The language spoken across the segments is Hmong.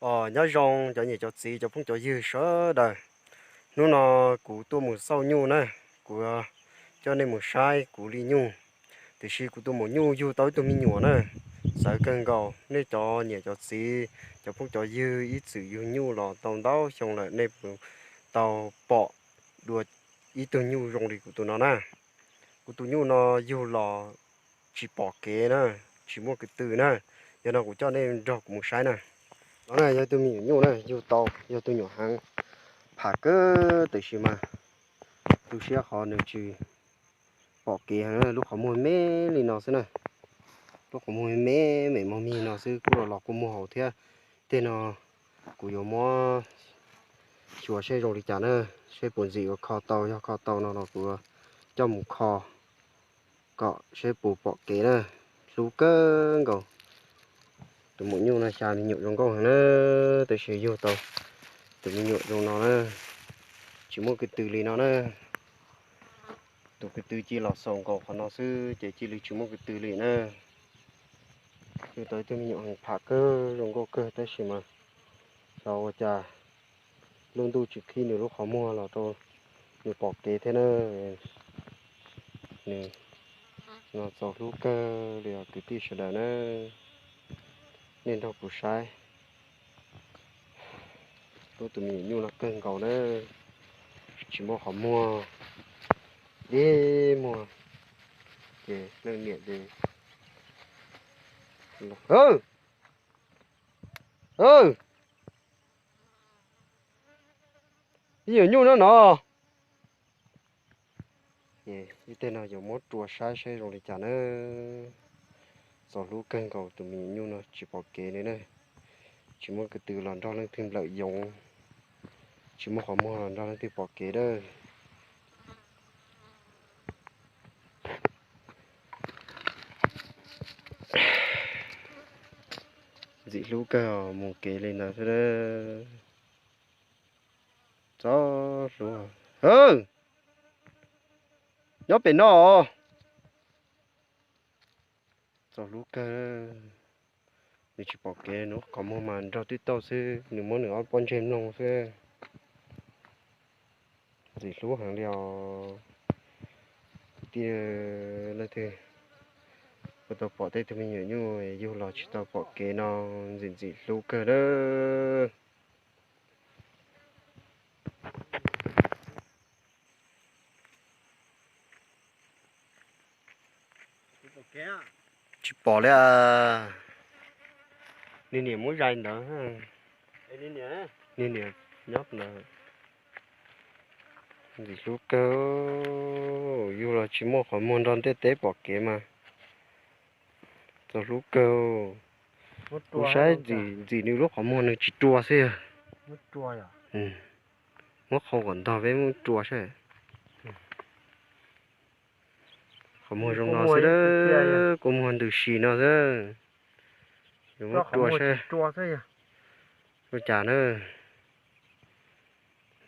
Os, nyob zoo cov niam cov txiv cov phooj cov ywg sawv daws. Hnub no kuv tuaj mus xauj nyuj na, kuv coj nej mus saib kuv li nyuj. Tiam sis kuv tus maum nyuj yug tau ib tug me nyuam na, txawv kawg nkaus. Nej cov niam cov txiv cov phooj cov ywg ib txwm yug nyuj los tau ntau xyoo lawm, nej puas tau pom dua ib tug nyuj zoo li kuv tus no na? Kuv tus nyuj no yug los tsis pom kev na, tsis muaj kwv tw na. Yog no kuv coj nej nrog kuv mus saib na. No na yog tus me nyuam nyuj na, yug tau yog tus nyuam heev pham kawg, tiam sis mas tu siab qhov nws tsis pom kev heev, lub qhov muag me li no xwb na. Lub qhov muag me me mog mig no xwb, kuj los los kua muag hauv thiab. Tej no kuv yuav muab xyuas seb zoo li cas na, seb puas ntxim ua kho tau, yog kho tau no los kuv coj mus kho kom seb puas pom kev na. Hlub kawg nkaus. Tus maum nyuj no xya me nyuam zoo nkauj heev na, tab sis yug tau tus me nyuam zoo no na, tsis muaj kwv tw li no na. Tus kwv tw cia los xaus nkaus qhov no xwb ces cia li tsis muaj kwv tw li na. Yug tau ib tug me nyuam heev pham kawg, zoo nkauj kawg, tab sis mas xyov ua cas lub ntuj tsis qhib nws lub qhov muag los rau nws pom kev thiab na. Nws no txaus hlub kawg li os kwv tij sawv daws na. Nej nrog kuv saib hlub tus me nyuam nyuj no kawg nkaus na. Tsis muaj qhov muag, dib muag, ces leej niam ces, ib nyuam nyuj no no. Ib teg no yuav muab rua saib saib zoo li cas na. Txaus hlub kawg nkaus tus me nyuam nyuj no tsis pom kev li na. Tsis muaj kwv tw los nrog leej twg nplawm yoov, tsis muaj qhov muag los nrog leej twg pom kev dawb. Ntxim hlub kawg mus kev li ntawd xwb. Txaus hlub. Nyob pem no. Txaus hlub kawg. Nws tsis pom kev, nws qhov muag mas nrog twb tauj xwb, nws muab nws ob pob ntseg mloog xwb. Ntxim hlub heev li os. Kwv tij leej twg puas tau pom tej tug me nyuam nyuj yug los tsis tau pom kev no, ntxim ntxim hlub kawg lawm. Tsis pom li. Nws niam muab zais ntawd. Nws niam nyob ntawd. Ntxim hlub kawg, yug los tsis muaj qhov muag nrog ntiaj teb pom kev mas txaus hlub kawg. Kuv saib ntxim nws lub qhov muag nws tsis rua xwb. Muab qhau kom ntog peb muab rua saib. Qhov muag zoo no xwb, kua muag ntws si no xwb. Yuav muab rua saib ua cas na.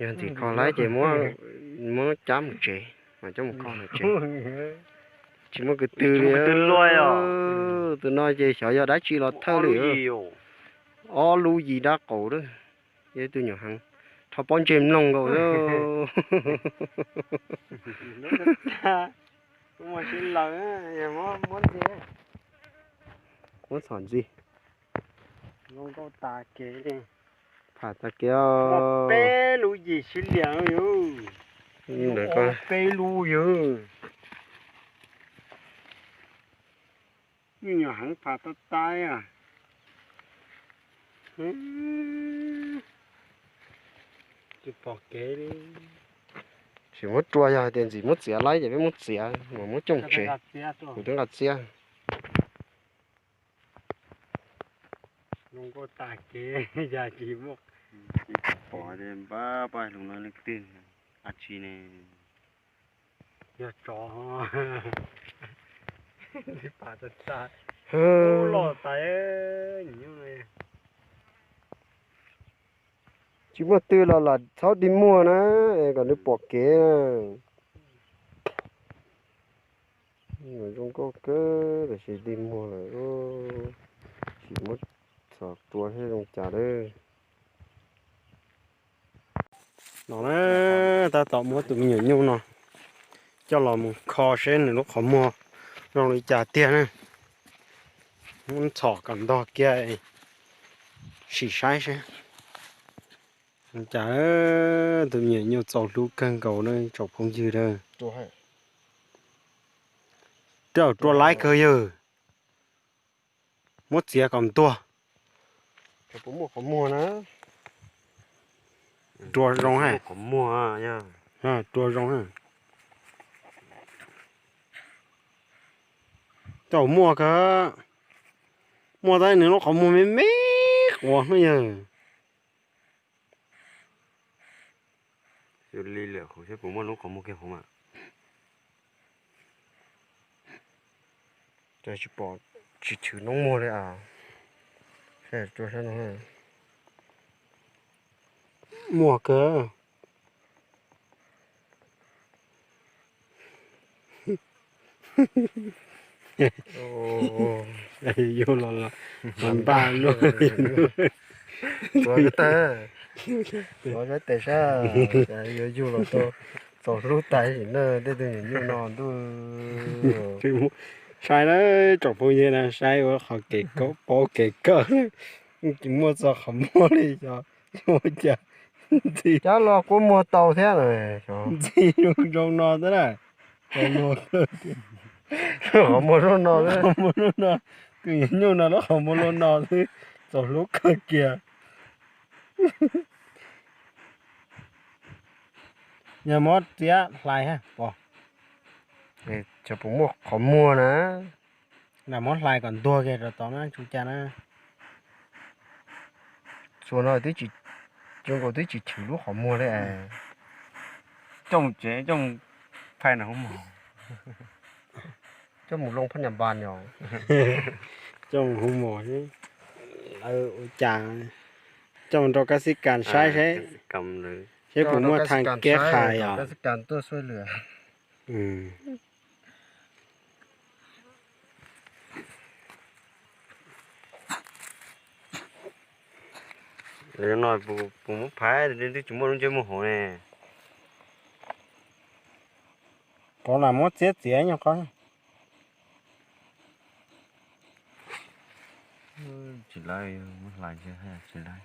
Yog ntxim kho laib ces muab cab mus tsev, mas cab mus kho mus tsev. Tsis muaj kwv tw li. Tus no ces xyov yog dab tsi los thawj li. Ob lub yim dab qaum lawm. Yog ib tug nyuam heev, rho pob ntseg mloog nkaus. Muab txhom ntxiv. Pham tag kev. Peb lub yim sib liam yus. Peb lub yus. Nyuam heev pham tag tag. Tsis pom kev li. Tsis muab rua, yog hais tias ntxim muab txiav laib ces peb muab txiav mas muab coj tsev. Kuv twb nqa txiab. Zoo nkauj tag kev, yog tsis muaj. Pom pab pab hluas no leej twg dab tsi ne? Yog tsov. Tsis pom tas tas. Tsis muaj twg los lam txhob dig muag na, es kom nws pom kev. Zoo nkauj kawg, tiam sis dig muag lawm, tsis muab Rua seb zoo cas lawm. No na, tab tom muab tus me nyuam nyuj no coj los mus kho seb nws lub qhov muag zoo li cas tiag na. Muab ntxhom kom ntog kiag sim saib seb. Cas tus me nyuam nyuj txaus hlub kawg nkaus na tsoom phooj ywg a. Rua laib kawg yawg. Muab txiav kom ntuag. Rua zoo ha. Rua zoo. Tau muaj kawg. Muaj tab nws lub qhov muag me me quav hnub yawg. Li lawm, kuv saib puas muaj lub qhov muag kiag hauv mas. Tsis pom, tsis chwv noob muag li as. Muaj kawg. Yug los los npaj luaj. Ua tes sab, yuav yug los tau txaus hlub tas sim neej tej tug nyuam nyuj no ntuj. Saib na, tsoom phooj ywg na, saib ua qhov kev kawm, paub kev kawm. Tsis muaj txog qhov muag li xyov ua cas ntxhi. Cab los kuj muag tau thiab. Ntxhi zoo zoo no xwb na. Qhov muag zoo no, qhov muag zoo no, tus nyuam nyuj no lub qhov muag zoo no xwb, txaus hlub kawg kiag. Yog muab txiav hlais ha pom. Tsis pom muaj qhov muag na. Lam muab hlais kom ntuag kiag rau tod na, tsis ua cas na. Txua no twb tsis, zoo nkaus twb tsis chwv lub qhov muag li. Coj mus tsev, coj mus phais nram hoob mos. Coj mus loo phab nyas npas yom. Coj mus hoob mos, ua cas, coj mus rau kab xib kas saib seb, seb puas muaj thaj kiab qha yom. No puas muab phais, twb tsis muaj lub ntsej muag hauv ne. Qhov lam muab txiab txiav nyuag qhov. Tsis lawv, muab hlais tsis lawv.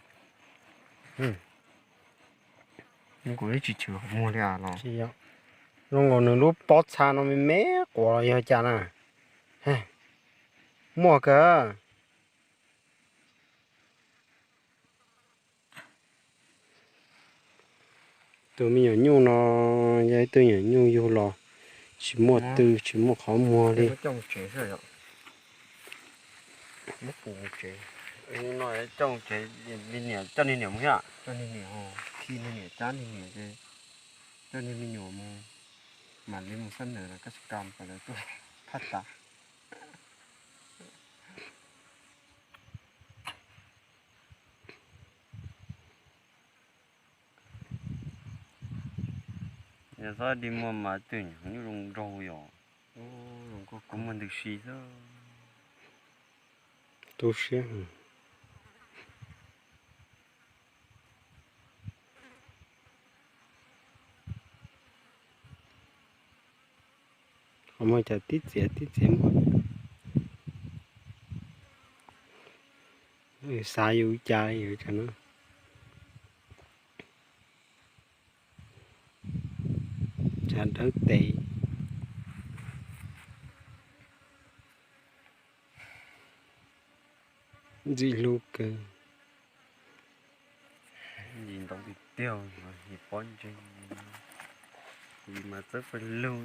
Kuv ib tsis chwv qhov muag li los. Zoo nkaus nws lub pob txha no me me quav los yog cas na. Muaj kawg. Tus me nyuam nyuj no yog ib tug nyuam nyuj yug los tsis muaj tw tsis muaj qhov muag li. Coj niag niam mus thiab, coj niag niam cab niag niam, coj niag me nyuam mus, mam li mus xab nws los koj tsis kam kom lawv tuaj thaj tas. Yog txhob dig muag mas twg nyuj zoo nraug yom. Kuv muag ntws si xwb. Tu siab. Qhov muag cas tib txiav tib txiav muag. Xav yus cas yus cas no. Cas dawb tes. Ntxim hlub kawg. Ntxim ntau tiag tiag, pob ntseg, kuv mas txawb pawg lug.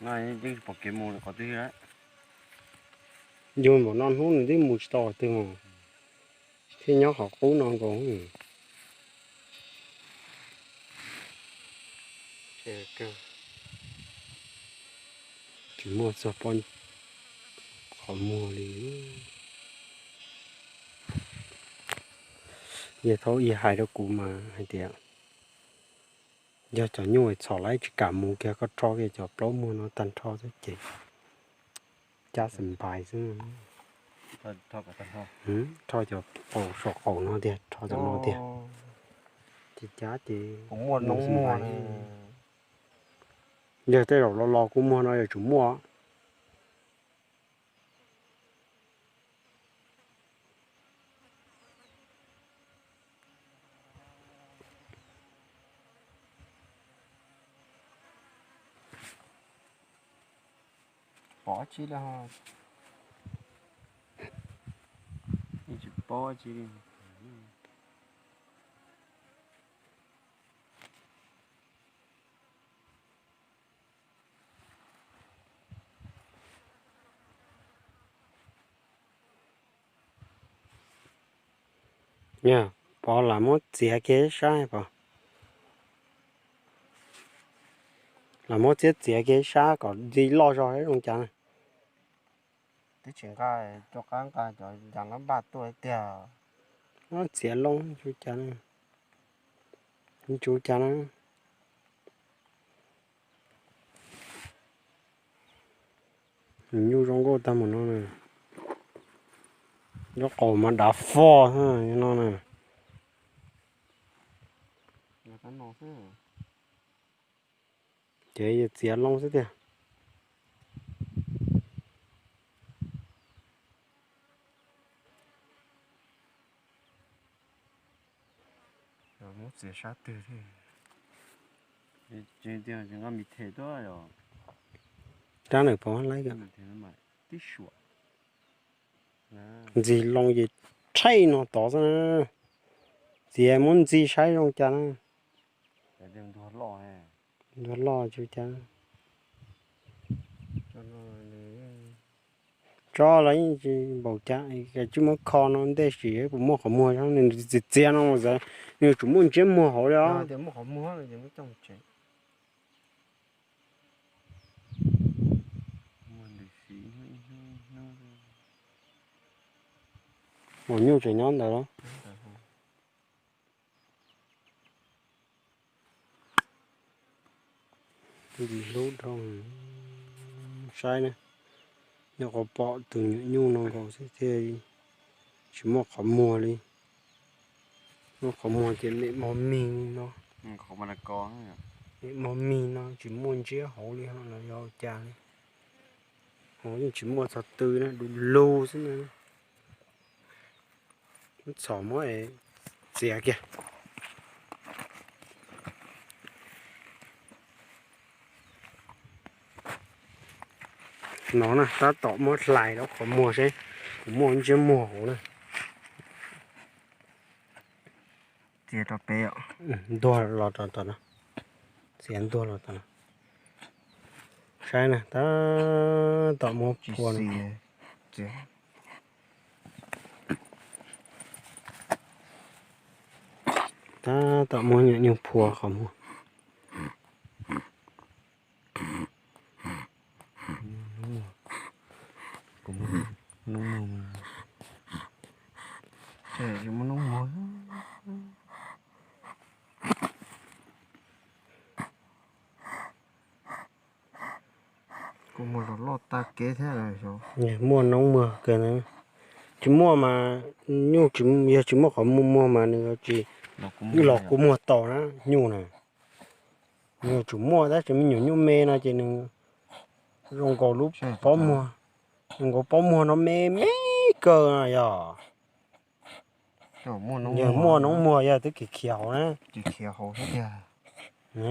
No yeej tsis pom kev mus qhov twg lawm. Yug npaum no hnub nws twb mus tsis tau qhov twg mus, thiaj nyob qhov qub no nkaus. Tsis muaj txog pob qhov muag li. Yog thaum ub hais rau kuv mas hais tias Yog cov nyuj txhom lawv tsis kam mus kiag, koj rho kiag cov plaub muag no tag nrho xwb ces cab xam npais xwb. Rho cov qaum saum qaum no tiag, rho cov no tiag. Ces cab ces yog tej zaum los los kuv muag no yuav tsum muaj. Pov tsi li ho, tsis pov tsi li. Pov lam muab txiav kiag sab pov, lam muab txiav txiav kiag sab kom ntxi loj zog zoo cas na. Twb tsis nqa, rov qab nqa cov yas lab npaj tuaj tiag. Txiav loo tsis ua cas na. Nyuj zoo nkauj tag mus no na. Nyob qaum mas dav fo no na. Ces txiav loo xwb tiag. Muab txiav sab twg thiab. Rab nws pov laib, ntxig loo ces tshaij no tod xwb na. Txiav muab ntxi saib zoo cas na. Ntuag loj tsis cas. Tso los yeej tsis npaum cas, tsis muab kho no ntej sim puas muaj qhov muag, nws txiav txiav no mas nws yuav tsum muaj ntsiab muag hauv li os. Maum nyuj tseem nyob ntawd los? Ntxim hlub dhau. Saib na, nyuam qhuav pom tus nyuam nyuj no nkaus xwb thiaj tsis muaj qhov muag li. Muaj qhov muag ces mem mog mig no. Mem mog mig no tsis muaj ntsiab hauv li los yog cas li. Yeej tsis muaj txog tw na, du lug xwb na. Txhom muab txiav kiag. No na, tab tom muab hlais rau qhov muag seb puas muaj ntsiab muag hauv na. Txiav rau peb, ntuag los rau tom no. Txiav ntuag los tom no. Saib na, tab tom muab phua no. Tab tom muab nyuam nyuj phua qhov muag. Kuv muag los loj tag kev thiab. Muaj noob muag kawg na. Tsis muaj mas nyuj, yog tsis muaj qhov muag mas nws tsis los kua muag tau na nyuj na. Nws yuav tsum muaj tab sis me nyuam nyuj me no ces nws zoo nkaus lub pob muag, zoo nkaus pob muag no me me kawg no yog. Yog muaj noob muag yog twb khiav khiav hauv na.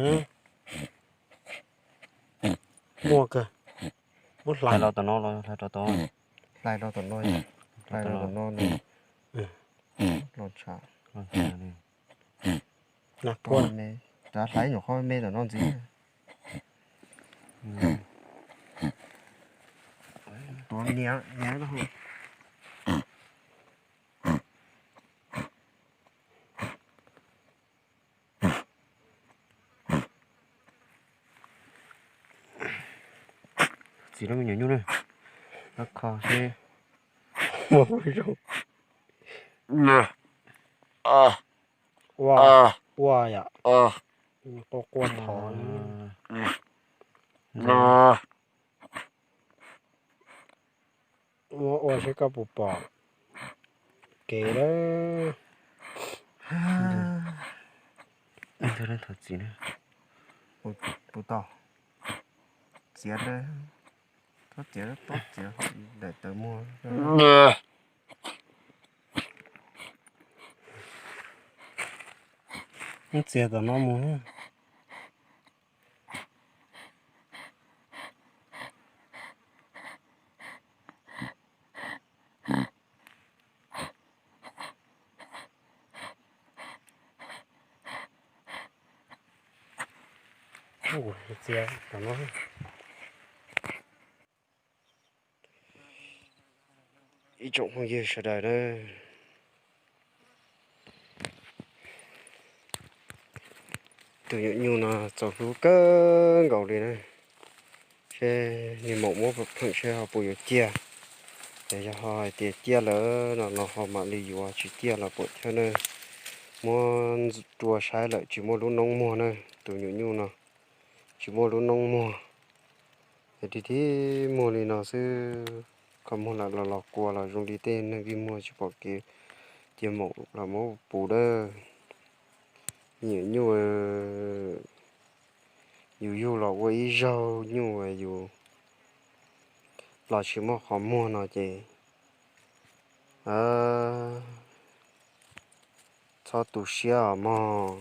Muaj kawg. Muab hlais los tom no los hlais rau tom no, hlais rau tom no los tshav. Rov hlais nyuam qhuav me tom no ntxiv. Tuav niav niav. Txiv lub me nyuam nyuj na, kho seb. Ua yom. Quaj quaj thov. Muab ua saib koj puas pom kev lawm. Puas tau? Txiav, txiav, txiav daim tawv muag. Txiav tom no mus. Txiav tom no. Ib tsoom phooj ywg sawv daws na, tus nyuam nyuj no txaus hlub kawg nkaus li na. Seb niag maum muab pheem seb ho puas yuav ciaj. Ces yog ho hais tias ciaj lawm no los ho mam li yuav, tsis ciaj los pam chawj na. Muab rua saib lawm tsis muaj lub noob muag na, tus nyuam nyuj no tsis muaj lub noob muag. Ces tig tig muag li no xwb, qhov muag lam los los kua los zoo li tej neeg vij muag tsis pom kev, cia maum los muab puv dawb. Nyuam nyuj, yus yug los ua ib zaug nyuj yus los tsis muaj qhov muag no ces txhob tu siab os mog.